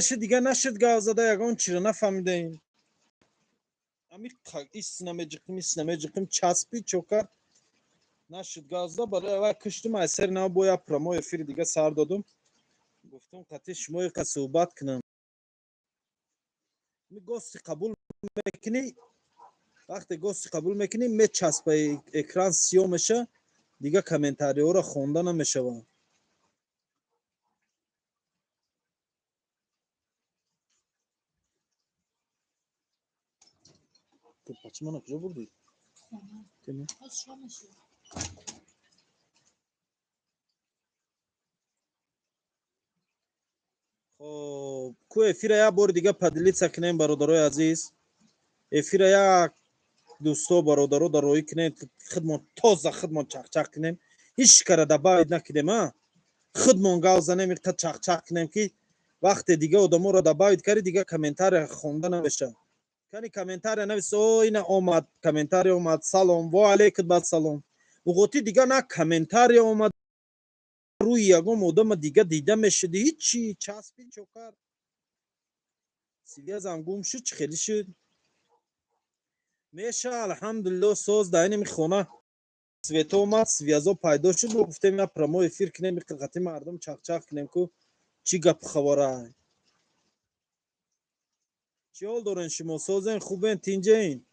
Ши дига нашид, гав зада, ягон чиро нафаҳмидаем. Ами ис намеҷиқим, ис намеҷиқим, часпи чокар нашид гав зада. Барои аввал киштум, ай сари нав бо як прямой эфири дига сар додум. Гуфтум, қати шумо иқа суҳбат кунам. Ми гости қабул мекунӣ, вақте гости қабул мекунӣ, мечаспа, экран сиёҳ меша, дига комментариҳоро хонда намешавад. Пачи мана куҷо бурдӣ? Хона. Ҳоз шом мешавад. Хоб, ку эфира як бори дига поделиться кунем, бародарои азиз. Эфира як дӯсто, бародаро дароӣ кунем, худмон тоза, худмон чақчақ кунем, ҳеҷ кара добавить накунем, а худмон гав занем, иқа чақчақ кунем, ки вақте дига одаморо добавить карди, дига комментария хонда намешавад. Кани комментария навис. О, ина омад, комментария омад. Салом, во алейкум бад салом. Уғоти дига на комментария омад, рӯи ягон одама дига дида мешуди, ҳичи, часпи чокар. Связам гум шуд, чӣ хеле шуд? Меша, алҳамдулилло, соз. Дар инами хона свето омад, связо пайдо шуд. Мо гуфтем, як прямой эфир кунем, иқати мардум чақчақ кунем, ку чӣ гапу хабара, чӣ ҳол дорен шумо? Созен, хубен, тинҷаин?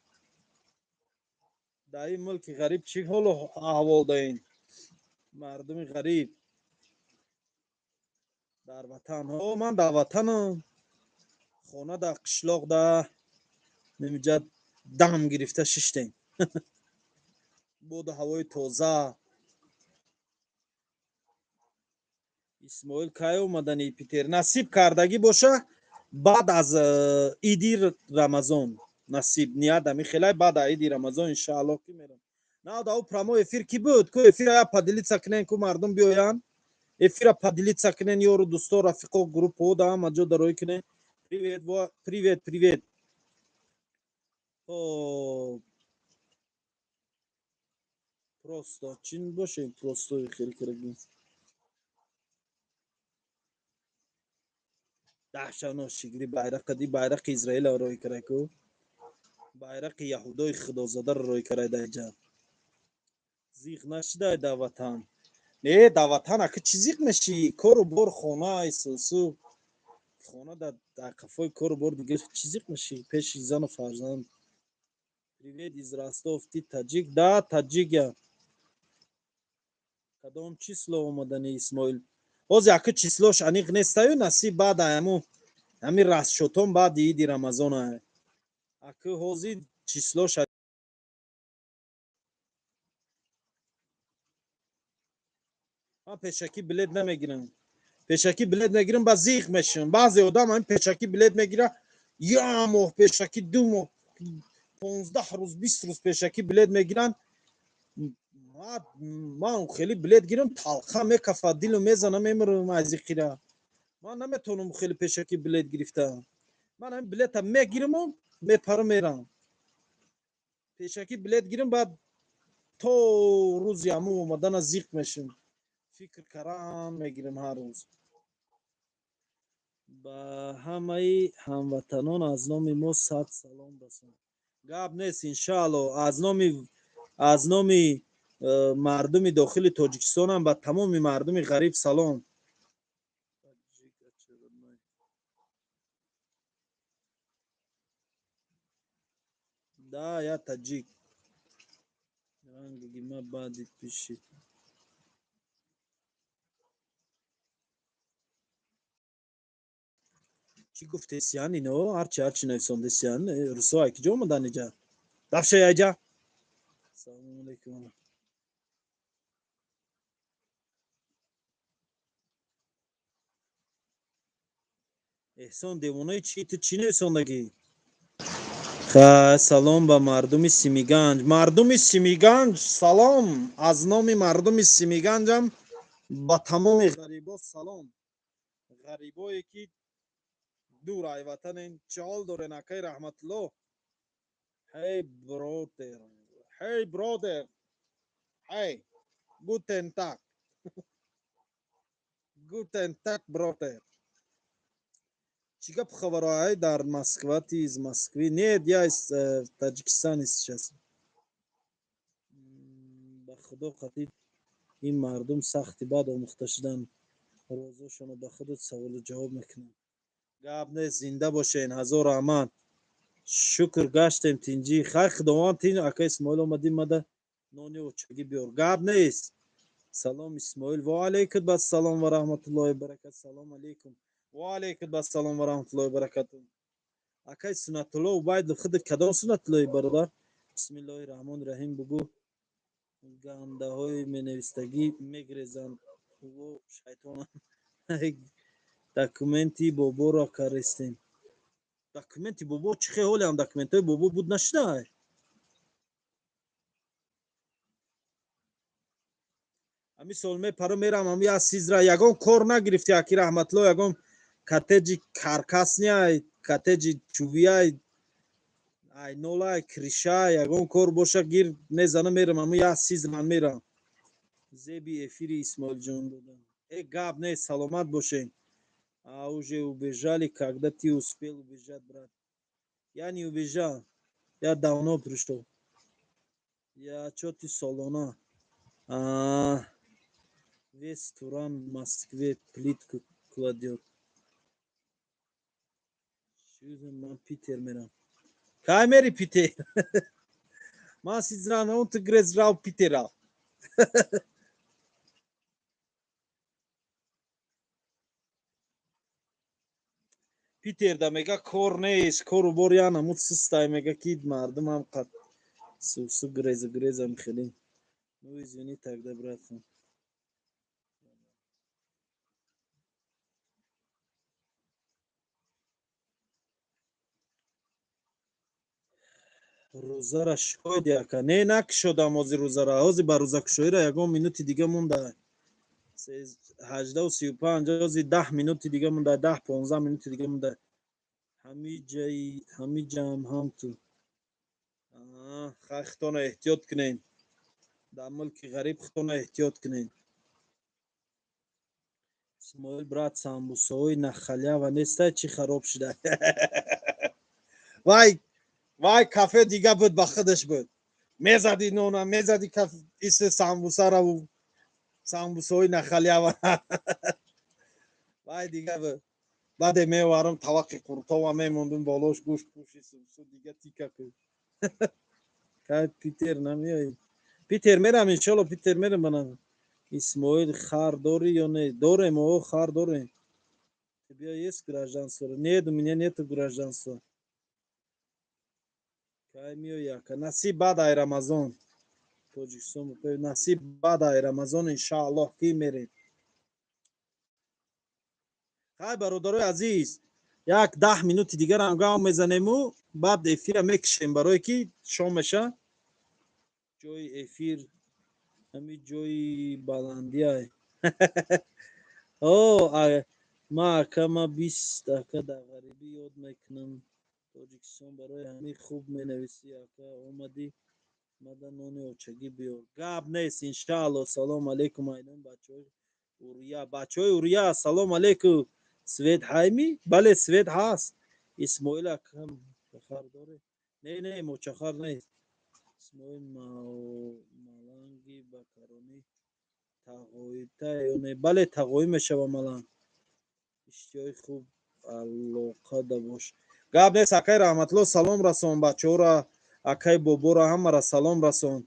Дар ин мулки ғариб чӣ ҳолу аҳвол даин мардуми ғариб дар ватан? Ҳо, ман дар ватанам, хона дар қишлоқ, да немиҷа дам гирифта шиштем, боду ҳавои тоза. Исмоил, кай омадани Питер? Насиб кардагӣ боша, баъд аз иди Рамазон. Насиб, ният ами хелай, баъд аз иди Рамазон, иншааллоҳ, ки мерам. На, да прямой эфир ки буд? Ку эфира я поделиться кунен, ку мардум биёянд. Эфира поделиться кунен, ёру дӯсто, рафиқо, группаҳо да ҳама ҷо дароӣ кунен. Привет, привет, привет. Хоб, просто чин бошем, просто хел кираги. Даҳшатнок шикли байрақа ди, байрақи Израила рӯй карай, ку байрақи яҳудои худозодаро рӯй карай. Даиҷа зиқ нашидай дар ватан? Не, дар ватан ака чӣ зиқ мешӣ? Кору бор, хона, исусу хона, дар қафои кору бор дига чӣ зиқ мешӣ пеши зану фарзанд? Привет из Ростов, ты таджик? Да, таджик я. Кадом число омадани, Исмоил? Ҳозир ака числош аниқ нестаю, насиб баъд аму ҳамин расчётон баъди иди Рамазона. Ака ҳозир числош. Ман пешакӣ билет намегирам. Пешакӣ билет мегирам, ба зиқ мешавам. Баъзе одам ҳамин пешакӣ билет мегира, як моҳ пешакӣ, 2 моҳ, 15 рӯз, 20 рӯз пешакӣ билет мегиранд. Ман хеле билет гирам, талха мекафад, дилу мезана, мемирам аз зиқира. Ман наметавонам хеле пешакӣ билет гирифта. Ман ҳамин билета мегираму мепарам, мерам. Пешакӣ билет гирам, баъд то рӯзи ҳамун омадана зиқ мешавам, фикр карам мегирам ҳар рӯз. Ба ҳамаи ҳамватанон аз номи мо сад салом расон. Гап нест, иншаалло, аз номи мардуми дохили Тоҷикистонам ба тамоми мардуми ғариб салом. Таджик очередной. Да, я таджик. Ранги ма баъди пиши. Чӣ гуфтесиян ино? Ҳарчи нависондесиян. Русо ай киҷо омадан иҷа? Дафша яйҷа. Салому алейкум. Эҳсон, девонаи чӣ? Ту чӣ нависондагӣ? Ха, салом ба мардуми Симиганҷ. Мардуми Симиганҷ салом. Аз номи мардуми Симиганҷам ба тамоми ғарибо салом. Ғарибое ки дур ай ватанен, чӣ ҳол дорен, акай Раҳматулло? Hey brother. Hey brother. Hey. Guten Tag. Guten Tag, brother. Чӣ гап, хабароай дар Москва? Ты из Москвы? Нет, я из Таджикистана сейчас. Ба худо, қатӣ ин мардум сахти бад омӯхта шуданд, розошонро ба худат саволу ҷавоб мекунанд. Гап нест, зинда бошен, ҳазор раҳмат. Шукр, гаштем тинҷӣ, хай, худованд тин. Ака Исмоил, омадӣ, мада нони очагӣ биёр. Гап нест. Салом, Исмоил. Ва алайкум ассалом ва раҳматуллоҳи баракат. Салом алейкум. Ва алайкум ассалом ва раҳматуллоҳи баракату. Акай Сунатулло Убайдов, худат кадом Сунатуллои, бародар? Бисмиллоҳи раҳмони раҳим бугӯ. Гандаҳои менавистагӣ мегрезанд, ӯ шайтонанд. Документи боборо карестем. Документи бобо чӣ хел? Ҳолиам документҳои бобо буд нашудай. Ҳамин сол мепарам, мерам ҳами аз Сизра. Ягон кор нагирифти, аки Раҳматулло? Ягон коттеҷи каркасный, коттеҷи чӯбияй, айнолай, крышай, ягон кор боша, гир мезанам, мерам ҳами як Сизран мерам. Зеби эфири Исмоилҷон додам. Э, гап нест, саломат бошед. А уже убежали? Когда ты успел убежать, брат? Я не убежал, я давно пришел. Я чё, ты солона. Весь Туран в Москве плитку кладет. Ман Питер мерам. Кай мери Питер? Ман Сизран, он ту грез рав, Питер рав. Питерда мега кор нест, кору бор я намуд сустай, мега ки мардумам қад сусу, греза греза мехелӣ. Ну, извини тогда, братан. Рӯзара шоиди, ака? Не, накушодам ҳозир рӯзара. Ҳозир ба рӯзакушоира ягон минути дига монда. 18:35, ҳозир 10 минути дига монда, 10-15 минути дига монда. Ҳамиҷаам ҳам ту. Хай, худтона эҳтиёт кунед дар мулки ғариб, худтона эҳтиёт кунед. Исмоил, брат, самбусаҳои нахалява нестай? Чӣ хароб шуда? Вай, вай кафе дига буд, ба худаш буд. Мезади нона, мезади иси самбусараву самбусаҳои нахалява, вай дига буд. Баъде меварам, таваққи қуртова мемондум, болош гӯшт пӯши, сумсу дига тика ку. Кай Питер намеои? Питер мерам, иншолло, Питер мерам. Мана, Исмоил, хар дорӣ ё не? Дорем, о, хар дорем. Тебя есть гражданство? Нет, у меня нету гражданства. Кай меои, ака? Насиб, баъд ай Рамазон Тоҷикистон. Насиб, баъд ай Рамазон, иншааллоҳ, ки мерем. Хай, бародарои азиз, як 10 минути дигарам гав мезанему, баъд эфира мекушем, барое ки шом меша. Ҷои эфир ҳами ҷои баландиай. О, ма, ака, ма 20, ака, дар ғарибӣ ёд мекунам Тоҷикистон, барои ҳамин хуб менависӣ. Ака, омадӣ, мада нони очагӣ биёр. Гап нест, иншаалло. Салом алейкум, айнон бачаҳои Урия, бачаҳои Урия, салом алейкум. Свет ҳайми? Бале, свет ҳаст. Исмоил, ака, мочахар дорӣ? Не, не, мочахар нест. Исмоил, маланги ба каронӣ тағоита ё не? Бале, тағоӣ мешава маланг. Иштиҳои хуб, алоқада бош. Гап нест, акай Раҳматулло, салом расон бачаҳоро, акай Боборо, ҳамаро салом расон.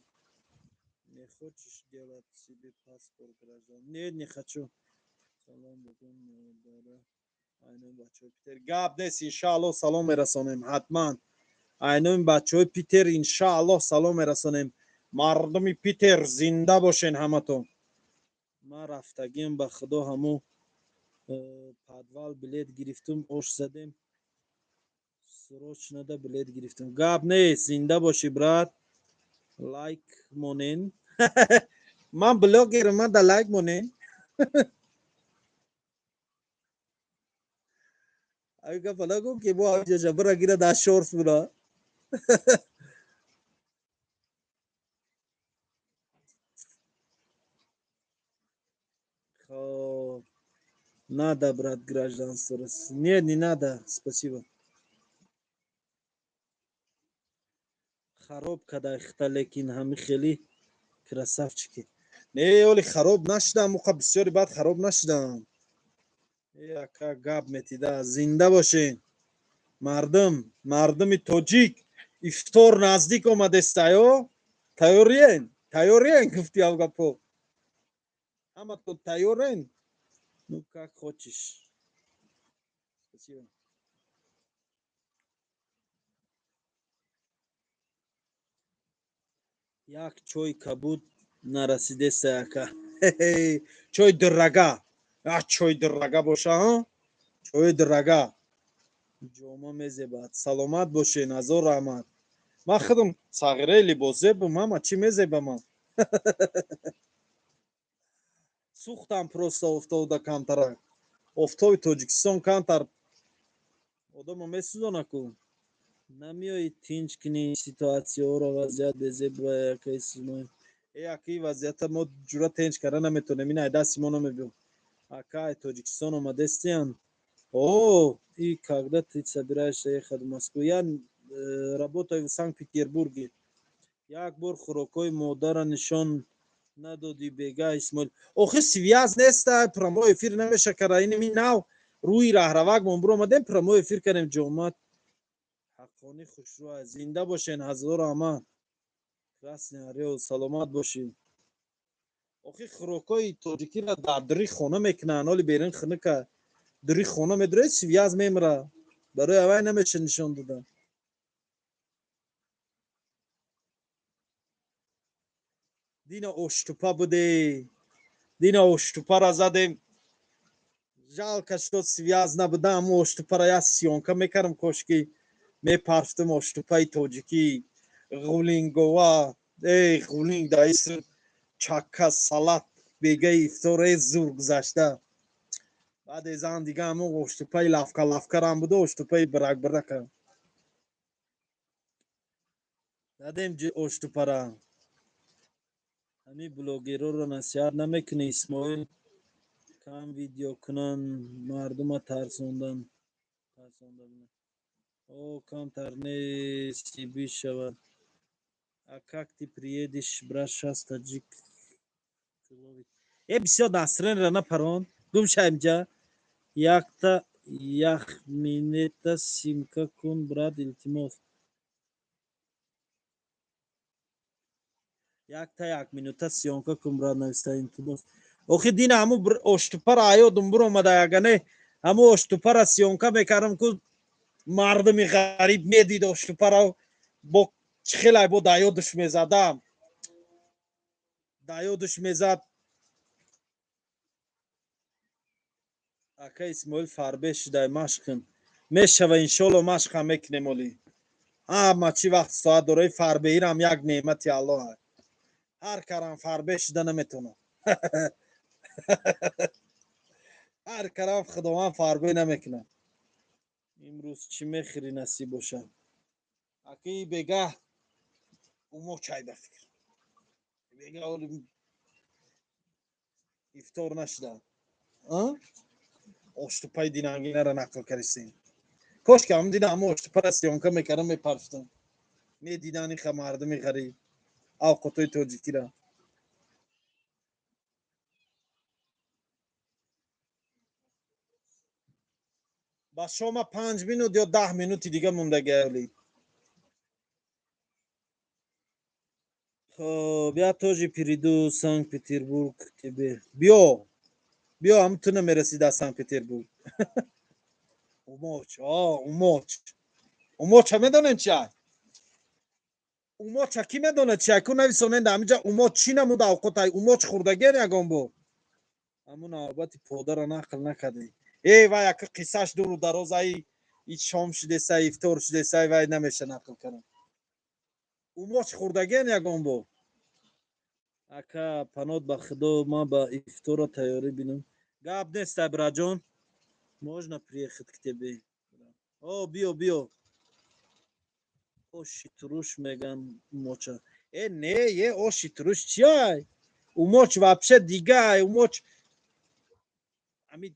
Не хочешь делать себе паспорт граждан? Нет, не хочу. Салом букун модара, айнои бачаҳои Питер. Гап нест, иншааллоҳ, салом мерасонем ҳатман. Айнои бачаҳои Питер, иншааллоҳ, салом мерасонем. Мардуми Питер, зинда бошен ҳаматон. Ман рафтагиам, ба худо, ҳамо подвал билет гирифтум, ош задем, срочно да билет гирифтум. Гап нест, зинда бошӣ, брат. Лайк монен, ман блогерам, ман да лайк монен. Ай гапа нагӯ, ки мо ҳамҷаша бира гира дар шорс буна. Хоб. Надо, брат, гражданство. Нет, не надо, спасибо. Хароб кадай хита, лекин ҳами хели красавчики. Не, оли хароб нашидам, муқа бисёри баъд хароб нашидам. Э, ака, гап метида, зинда бошен. Мардум, мардуми тоҷик, ифтор наздик омадестаё, тайёриен, тайёриен, гуфти ав гапо. Ҳаматон тайёрен? Ну, как хочешь. Спасибо. Як чой кабуд нарасидеста, ака. Чой дурага. А чой дурага боша, чои дурага. Ҷома мезебад. Саломат бошен, ҳазор раҳмат. Ман худам сағираи либосзебум, ҳама чӣ мезебамам. Сӯхтам просто офтобда камтарак. Офтоби Тоҷикистон камтар одамо месӯзона-ку. Намеои тинҷ кунӣ ситуатсияҳоро, вазъият безеб, ака Исмоил? Э, аки, вазъията мо ҷура тинҷ карда наметонем, ин ай дасти мо намебиёд. Ака, ай Тоҷикистон омадестиян? О, и когда ты собираешься ехать в Москву? Я работаю в Санкт-Петербурге. Як бор хӯрокҳои модарра нишон надодӣ бега, Исмоил. Охи, связь неста, прямой эфир намеша кара. Ини нав рӯи раҳравак мон биромадем, прямой эфир кардем. Ҷомат ҳаққонӣ хушрӯ. Зинда бошен, ҳазор раҳмат. Красный орел, саломат бошӣ. Охи, хӯрокҳои тоҷикиро дар дури хона мекунанд, оли берин хунука, дури хона медуред, связь мемра, барои авай намеша нишон додан. Дина оштупа буде, дина оштупара задем. Жалко, что связь набуда. Аммо оштупара як съёмка мекардам, кошки мепарфтам оштупаи тоҷикӣ, ғулингова. Эй, ғулинг даиср, чакка, салат, бегаи ифтор э зур гузашта. Баъде зан дига ҳамо оштупаи лавка лавкарам буда, оштупаи брак брака дадем оштупара. Ҳамин блогерҳоро насиҳат намекунӣ, Исмоил, кам видео кунанд, мардума тарсондан тарсонда? О, камтар нести бишавад. А как ты приедешь, брат? Шас таджик ловит. Э, бисёр насренра напарон, гум ша инҷа. Якта ях минета съёмка кун, брат, илтимос. Якта як минута съёмка кун, брат, нависта, илтимос. Охи, дина ҳаму оштупара аёдум биромада, ягане ҳаму оштупара съёмка мекардам ку, мардуми ғариб медид оштупара, бо чӣ хелай бо даёдуш мезадам, даёдуш мезад. Ака Исмоил, фарбе шудай, машқ кун. Мешава, иншолло, машқам мекунем. Оли ҳама чӣ вақт соат дораи, фарбеҳирам як неъмати Аллоҳ. Ҳар карам фарбе шуда наметавонад, ҳар карам Худованд фарбе намекунад. Имрӯз чӣ мехӯрӣ, насиб бошад? Акаи, бегаҳ умо чай ба фикр, бегаҳ оли ифтор нашуда, оштупаи динангинара нақл кардистем. Кошки ҳам дина ҳамо оштупара съёмка мекардам, мепарфтам, медидан иха мардуми ғариб авқотҳои тоҷикира. Ба шома 5 минут ё 10 минути дига мондагиали. Хоб, я тоже приду Санкт Петербург к тебе. Биё, биё, ҳам ту намерасӣ дар Санкт Петербург. Умоч, о, умоч, умоча медонем чи ай? Умоча кӣ медонад чи ай? Ку нависонед ҳаминҷа, умоч чӣ намуд авқот ай? Умоч хӯрдагиен ягон бор? Ҳамун навбати подара нақл накардем. Э, вай ака, қиссаш дуру дароз ай, и шом шудесай, ифтор шудесай, вай намеша нақл кардам. Умоч хӯрдагиен ягон бор? Ака, панот ба Худо, ман ба ифтора тайёрӣ бинам. Гап нест, браҷон. Можно приехать к тебе? О, биё, биё. Оши туруш меган умоча. Э, не, е, оши туруш чиай? Умоч вообще дигай. Умоч ами.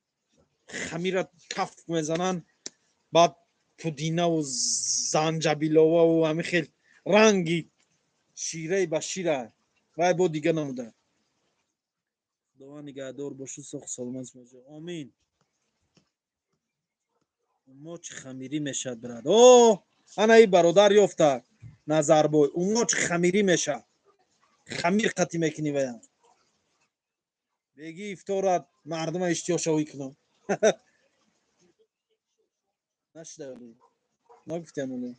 Хамира каф мезананд, баъд пудинаву занҷабиловаву ҳамин хел ранги шираи ба шира вай бо дига намуда. Худованд нигаҳдор бошу, сох саломат бошед. Омин. Умоч хамирӣ мешавад, брат. О, ана и бародар ёфта Назарбой. Умоч хамирӣ мешавад. Хамир қатӣ мекунӣ вая. Беги ифторат мардума иштиёшавӣ кунам. Нашида оле. Нагуфтиам оле.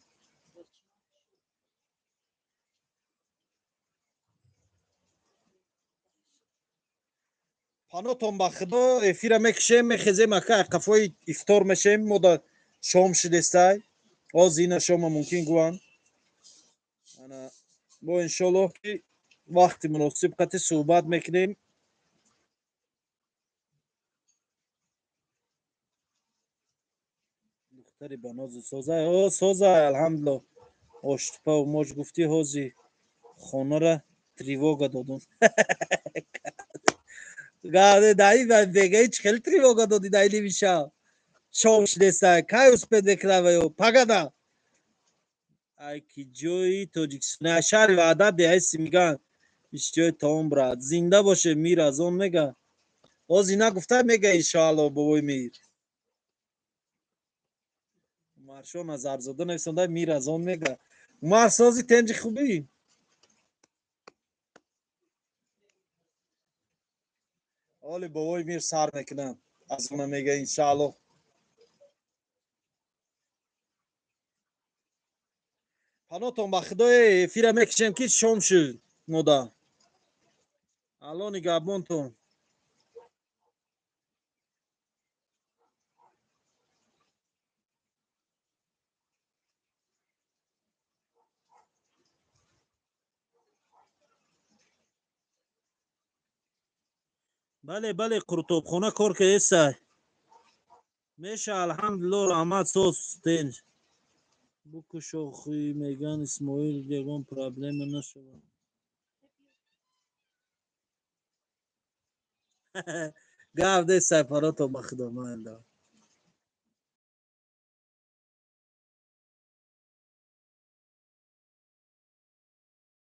Панотон ба худо, эфира мекушем, мехезем, ака, қафои ифтор мешем, мо да шом шидестай. Оз ина шома мумкин гӯянд. Ана бо иншоллоҳ ки вақти муносиб қати суҳбат мекунем. Духтари банозу созай, о созай, алҳамдулиллоҳ. Оштупа моч гуфтӣ, ҳози хонара тревога додум. Гаде даи бегаи чӣ хеле тревога додӣ даи нимиша. Шом шидестай, кай успед мекунаваю пагада. Ай ки ҷои Тоҷикистон, ай шаҳри Ваҳдат деҳаи Симиган. Иш ҷои таом, брат. Зинда боше, мир аз он мега. Ҳози нагуфта мега иншоаллоҳ бобои мир. Умаршо Назарзода нависонда мир аз он мега. Умар сози тенҷи хубӣ? Оли бобои мир сар мекунам. Аз она мега иншоаллоҳ. Панотон ба худои, эфира мекушем ки шом шуд мода. Алло нигаҳбонтон. Бале, бале, қурутобхона кор кардесай. Меша, алҳамдулиллоҳ, раҳмат, соз тенҷ. Букушохи меган Исмоил, ягон проблема нашавад. Гап десай, панотон ба худо майла.